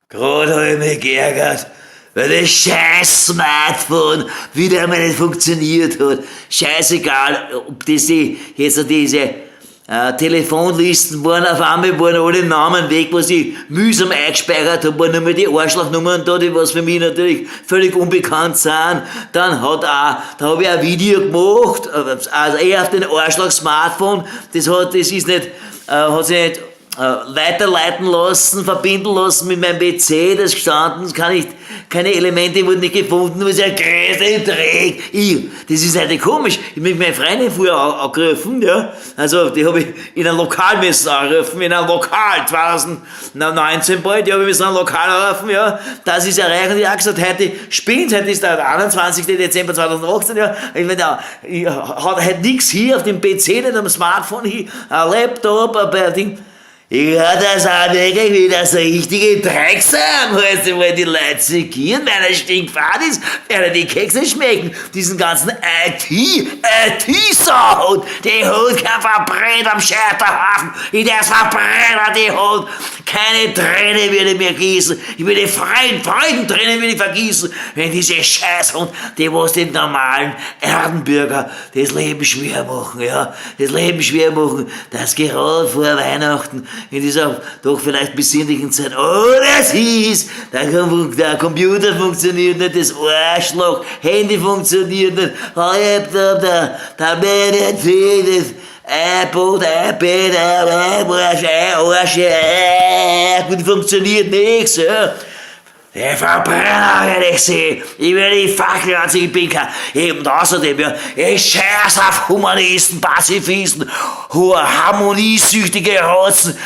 Grad hab ich mich geärgert, weil das scheiß Smartphone wieder einmal nicht funktioniert hat. Scheißegal, ob das die, jetzt diese Telefonlisten waren, auf einmal waren alle Namen weg, was ich mühsam eingespeichert hab, waren nur mehr die Arschlochnummern da, die was für mich natürlich völlig unbekannt sind. Dann hat auch, da hab ich ein Video gemacht, also eher auf den Arschloch-Smartphone, das ist nicht, hat sich nicht weiterleiten lassen, verbinden lassen mit meinem PC, das gestanden, kann ich, keine Elemente wurden nicht gefunden, das ist ja größte Dreck. Ich, das ist halt komisch. Ich hab mit meiner Freundin früher angerufen, ja. Also, die habe ich in einem Lokal müssen anrufen, in einem Lokal, 2019 bald, die habe ich müssen in einem Lokal anrufen, ja. Das ist erreicht und ich habe gesagt, heute spinnt, heute ist der 21. Dezember 2018, ja. Ich meine, ja, ich hat halt nix hier auf dem PC, nicht am Smartphone, hier, ein Laptop, ein Ding. Ja, das auch wirklich wieder so richtige Drecksam, heißt, weil die Leute segieren, weil er stinkfad ist, weil die Kekse schmecken, diesen ganzen IT, IT-Sound, die hat kein verbrennt am Scheiterhaufen, ich der Verbrenner, die hat keine Träne würde mir gießen, ich würde freien Freudentränen würde ich vergießen, wenn diese Scheißhund, die was den normalen Erdenbürger das Leben schwer machen, ja, das Leben schwer machen, das gerade vor Weihnachten, in dieser doch vielleicht besinnlichen Zeit, oh, das hieß, der Computer funktioniert nicht, das Arschloch, Handy funktioniert nicht, Laptop, der PC, das iPod, iPad, Arsch, Arsch, gut funktioniert nichts, ja. Der Verbrenner werde ich sehen. Ich werde die Fackel anziehen, ich bin kein, eben außerdem, ja, ich scheiß auf Humanisten, Pazifisten, harmoniesüchtige Rotzen.